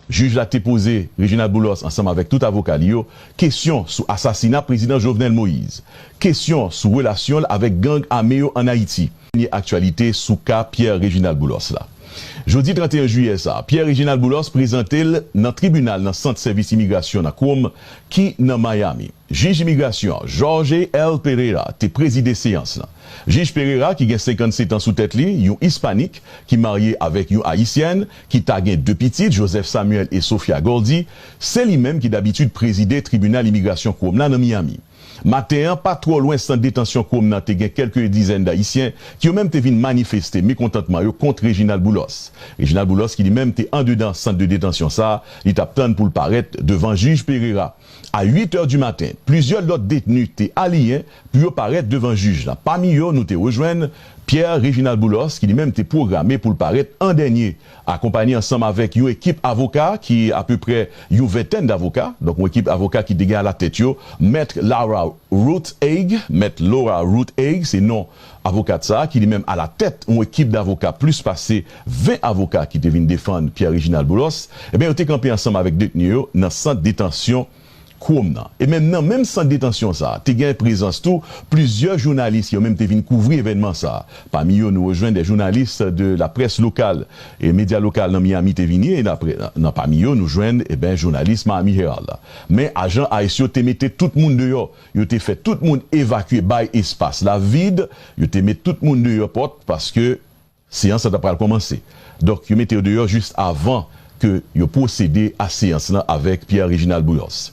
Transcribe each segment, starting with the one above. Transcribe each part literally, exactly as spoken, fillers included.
Jij la te poze Reginald Boulos ansanm avèk tout avoka li yo kesyon sou asasina Prezidan Jovenel Moïse, kesyon sou relasyon l avèk gang ame yo ann Ayiti. Dènye aktyalite sou ka Pierre Reginald Boulos la. Jodi trannteyen jiyè sa a, Pierre Reginald Boulos prezante l nan tribinal nan Sant Sèvis Imigrasyon nan Chrome ki nan Miami. Jij imigrasyon an, Jorge L. Pereira, te prezide seyans lan. Jij Pereira, ki gen senkannsèt an sou tèt li, yon Ispanik, ki marye avèk yon Ayisyèn, ki ta gen de pitit, Joseph Samuel e Sofia Goldie, se li menm ki dabitid prezide tribinal imigrasyon Chrome la nan Miami. Maten an, pa twò lwen sant detansyon Chrome nan, te gen kèlke dizèn d Ayisyen ki yo menm te vin manifeste mekontantman yo kont Reginald Boulos. Reginald Boulos, ki li menm te andedan sant de detansyon sa a, li t ap tann pou l parèt devan jij Pereira. A uit è di maten, plizyè lòt detni te aliyen pou yo parèt devan jij la. Pami yo, nou te rejwenn Pierre Reginald Boulos, ki li menm te pwograme pou l parèt an dènye, akonpaye ansanm avèk yon ekip avoka ki apeprè yon ventèn d avoka, donk yon ekip avoka ki te gen alatèt yo, Mèt Laura Ruth Hague, Mèt Laura Ruth Hague, se non avokat sa a, ki li menm alatèt yon ekip d avoka, plis pase ven avoka ki te vin defann Pierre Reginald Boulos, ebyen, yo te kanpe ansanm avèk detni yo nan sant detansyon Chrome nan. E menm nan menm sant detansyon sa a, te gen prezans tou plizyè jounalis ki yo menm te vin kouvri evènman sa a. Pami yo, nou rejwenn de jounalis de laprès lokal e medya lokal nan Miami te vini, e nan, nan pami yo, nou jwenn, eben, jounalis Miami Herald la. Men ajan ICE yo te mete tout moun deyò. Yo te fè tout moun evakye, bay espas la vid. Yo te met tout moun deyò pòt paske seyans lan ta pral kòmanse. Donk, yo mete yo deyò jis avan ke yo pwosede a seyans lan avèk Pierre Reginald Boulos.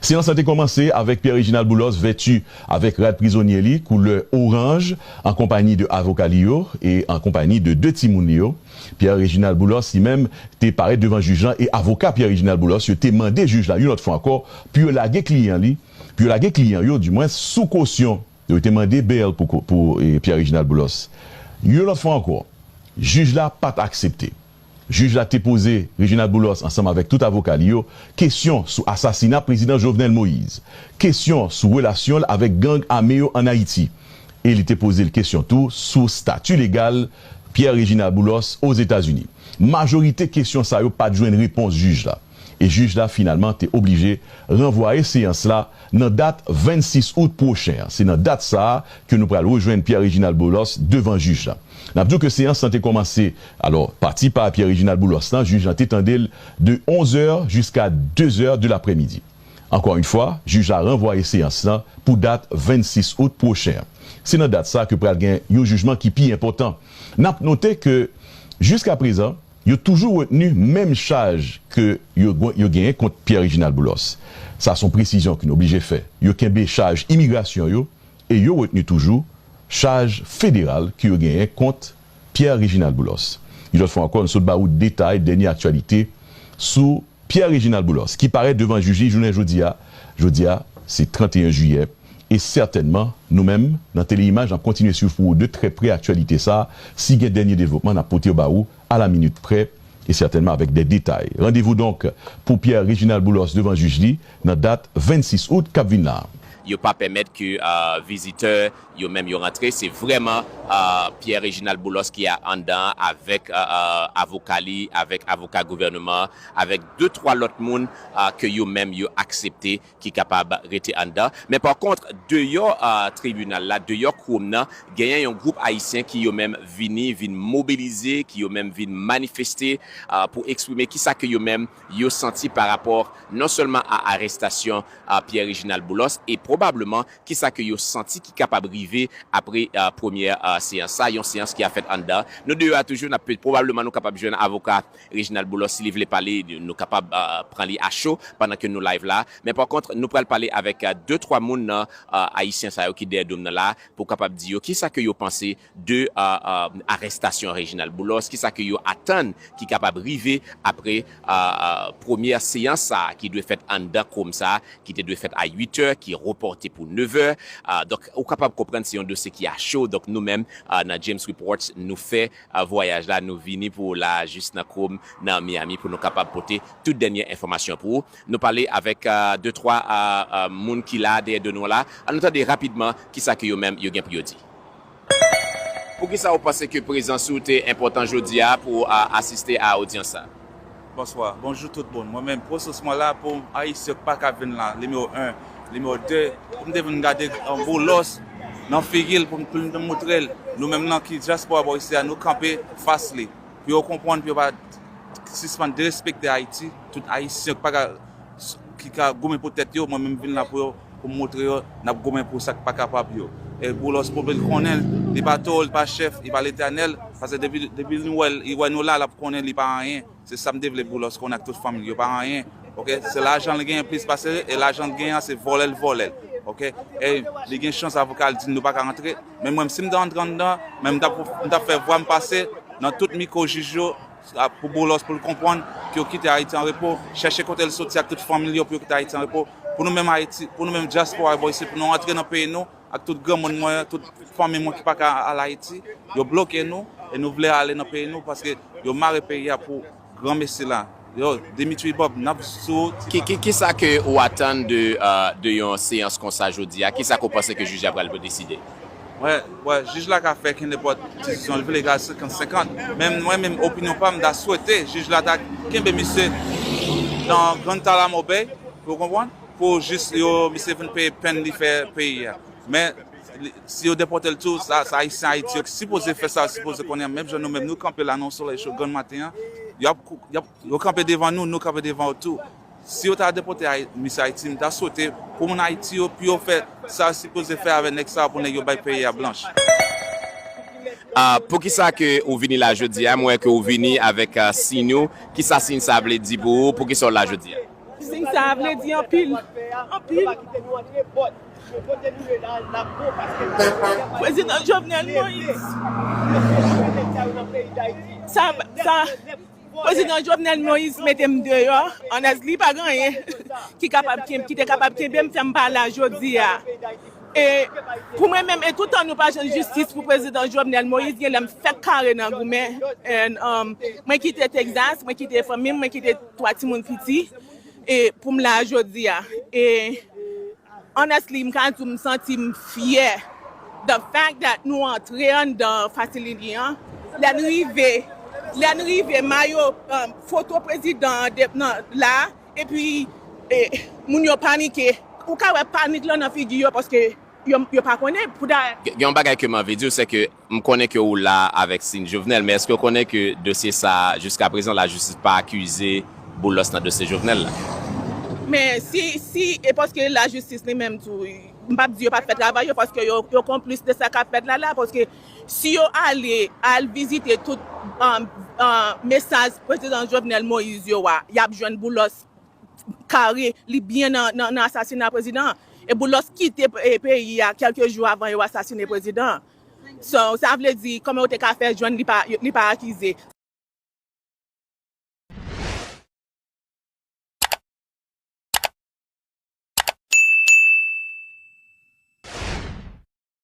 Seyans lan te kòmanse avèk Pierre Reginald Boulos vèti avèk rad prizonye li koulè oranj, an konpayi de avoka li yo e an konpayi de de timoun li yo. Pierre Reginald Boulos, li menm, te parèt devan jij lan e avoka Pierre Reginald Boulos yo te mande jij la yon lòt fwa ankò pou yo lage kliyan li, pou yo lage kliyan yo, dimwens, sou kosyon. Yo te mande bèl pou, pou, e, Pierre Reginald Boulos. Yon lòt fwa ankò, jij la pa t aksepte. Jij la te poze Reginald Boulos ansanm avèk tout avoka li yo kesyon sou asasina Prezidan Jovenel Moïse, kesyon sou relasyon l avèk gang ame yo ann Ayiti. E li te poze l kesyon tou sou stati legal Pierre Reginald Boulos Ozetazini. Majorite kesyon sa yo pa t jwenn repons jij la. E jij la finalman te oblije ranvwaye seyans la nan dat vennsis out pwochen an. Se nan dat sa a ke nou pral rejwenn Pierre Reginald Boulos devan jij la. N ap di w ke seyans lan te kòmanse, alò, pati pa Pierre Reginald Boulos lan, jij lan te tande l de onz è jiska de zè de laprèmidi. Ankò yon fwa, jij la ranvwaye seyans lan pou dat vennsis out pwochen an. Se nan dat sa ke pral gen yon jijman ki pi enpòtan. N ap note ke, jiskaprezan, yo toujou retni menm chaj ke yo, yo genyen kont Pierre Reginald Boulos. Sa se yon presizyon ke nou oblije fè. Yo kenbe chaj imigrasyon yo e yo retni toujou chaj federal ke yo genyen kont Pierre Reginald Boulos. Yon lòt fwa ankò, nou sot ba ou detay dènye aktyalite sou Pierre Reginald Boulos, ki parèt devan jij li jounen jodi a. Jodi a, se trannteyen jiyè. E sètènman, nou menm, nan Tele Imaj, n ap kontinye swiv pou ou de trè prè aktyalite sa a. Si gen dènye devlopman, n ap pote yo ba ou a la minit prè e sètènman avèk de detay. Randevou donk pou Pierre Reginald Boulos devan jij li nan dat vennsis out k ap vin la a. Yo pa pèmèt ke, euh, vizitè yo menm yo rantre. Se vrèman, euh, Pierre Reginald Boulos ki a anndan an avèk, euh, euh, avoka li, avèk avoka gouvènman an, avèk de twa lòt moun, euh, ke yo menm yo aksepte ki kapab rete anndan. Men pa kont, deyò, euh, tribinal la, deyò Chrome nan, genyen yon gwoup ayisyen ki yo menm vini, vin mobilize, ki yo menm vin manifeste, euh, pou eksprime kisa ke yo menm yo santi pa rapò non sèlman a arestasyon, euh, Pierre Reginald Boulos, e pwobableman kisa ke yo santi ki kapab rive apre, euh, premyè, euh, seyans sa, yon seyans ki a fèt anndan. Nou deyò a toujou, n ap, pwobableman nou kapab jwenn avoka Reginald Boulos, si li vle pale, nou kapab, euh, pran li a cho pandan ke nou live la. Men pa kont, nou pral pale avèk, euh, de twa moun nan, euh, ayisyen sa yo ki dèyè do m nan la, pou kapab di yo kisa ke yo panse de, euh, euh, arestasyon Reginald Boulos, kisa ke yo atann ki kapab rive apre, euh, euh, premyè seyans sa a ki dwe fèt anndan Chrome sa a, ki te dwe fèt a uit è, ki repòte pou nèf è. Euh, donk, ou kapab konprann se yon dosye ki a cho. Donk, nou menm, euh, nan James Reports, nou fè, euh, vwayaj la, nou vini pou w la, jis nan Chrome, nan Miami, pou nou kapab pote tout dènye enfòmasyon pou ou. Nou pale avèk, euh, de twa, euh, euh, moun ki la dèyè do nou an la. Ann nou tande rapidman kisa ke yo menm yo gen pou yo di. Poukisa ou panse ke prezans ou te enpòtan jodi a pou, euh, asiste a odyans sa? Bonswa, bonjou tout moun. Mwen menm, pwosès mwen la pou Ayisyen k pa ka vin la, nimewo en, nimewo de, pou m te vin gade yon Boulos nan figi l, pou m, pou m te moutre l. Nou menm nan ki dyaspora bò isi a, nou kanpe fas li. Pou yo konprann, pou yo pa sispann derespekte Ayiti, tout Ayisyen k pa ka, ki ka goumen pou tèt yo, mwen menm vin la pou yo, pou m moutre yo, n ap goumen pou sa k pa kapab yo. E Boulos pou l konnen, li pa towo, li pa chèf, li pa Letènèl, paske depi, depi li wè, li wè nou la, l ap konnen li pa anyen. Se sa m te vle Boulos konnen ak tout fanmi l, yo pa anyen. Oke? Se lajan l genyen plis pase, e lajan l genyen an, se vòlè l vòlè l. Oke? E li gen chans avoka l di nou pa ka rantre. Men mwen, si m te rantre anndan, men m t ap, m t ap fè vwa m pase nan tout mikwo jij yo, a, pou Boulos, pou l konprann, pou yo kite Ayiti an repo, chèche kote l soti ak tout fanmi l yo, pou yo kite Ayiti an repo. Pou nou menm Ayiti, pou nou menm dyaspora bò isi, pou nou rantre nan peyi nou, ak tout granmoun mwen, tout fanmi mwen ki pa ka al Ayiti, yo bloke nou, e nou vle ale nan peyi nou, paske yo mare peyi a pou granmesi la. Yo, Dimitri Vorbe, n ap sou. Ki, ki, ki sa ke ou atann de, euh, de yon seyans konsa jodi a? Ki sa ke w panse ke jij la pral deside? Wè, wè, jij la ka fè kenenpòt desizyon l vle, ka senkant senkant. Men mwen menm, opinyon pa m, m ta swete jij la ta kenbe misye nan Guantanamo Bay, ou konprann? Pou jis yo, misye vin peye pèn li fè peyi a. Men, li, si yo depòte l tou, sa, sa Ayisyen Ayiti yo ki sipoze fè sa, sipoze konnen, menm jan nou menm, nou kanpe la nan solèy cho grann maten an, y ap, y ap, yo kanpe devan nou, nou kanpe devan yo tou. Si yo ta depòte Ay-, misye Ayiti, m ta swete pou moun Ayiti yo, pou yo fè sa yo sipoze fè avèk nèg sa yo, pou nèg yo bay peyi a blanch. Ah, poukisa ke ou vini la jodi a? M wè ke ou vini avèk, ah, siy ou. Kisa siy sa vle di pou ou? Poukisa w la jodi a? Siy sa vle di anpil. Anpil. Prezidan Jovenel Moïse. Sa, sa, Prezidan Jovenel Moïse mete m deyò. Honestly, pa gen anyen ki kapab kenb-, ki te kapab kenbe m, fè m pa la jodi a. E pou mwen menm, e toutan nou pa jwenn jistis pou Prezidan Jovenel Moïse, gen lè m fèk kare nan goumen. And, um, mwen kite Texas, mwen kite fanmi m, mwen kite twa timoun piti, e pou m la jodi a. E honestly, m ka di w m santi m fyè. The fact that nou antre anndan fasilite an, lè n rive, lè n rive mayo, um, foto prezidan an de-, nan, la, epi, e, moun yo panike. Ou ka wè panik lan nan figi yo paske yo, yo pa konnen. Pou da- Gen, gen yon bagay ke m anvi di w, se ke m konnen ke ou la avèk siy Jovenel, men èske w konnen ke dosye sa, jiska prezan, lajistis pa akize Boulos nan dosye Jovenel la? Men si, si, e paske lajistis li menm tou, m p ap di yo pa t fè travay yo, paske yo, yo konplis de sa k ap fèt la, la, paske si yo ale, al vizite tout, um, um, mesaj Prezidan Jovenel Moïse yo a, y ap jwenn Boulos kare, li byen nan, nan, nan asasina prezidan an. E Boulos kite, e, peyi a kèlke jou avan yo asasine prezidan an. So, sa vle di, kòman yo te ka fè jwenn li pa, li pa akize?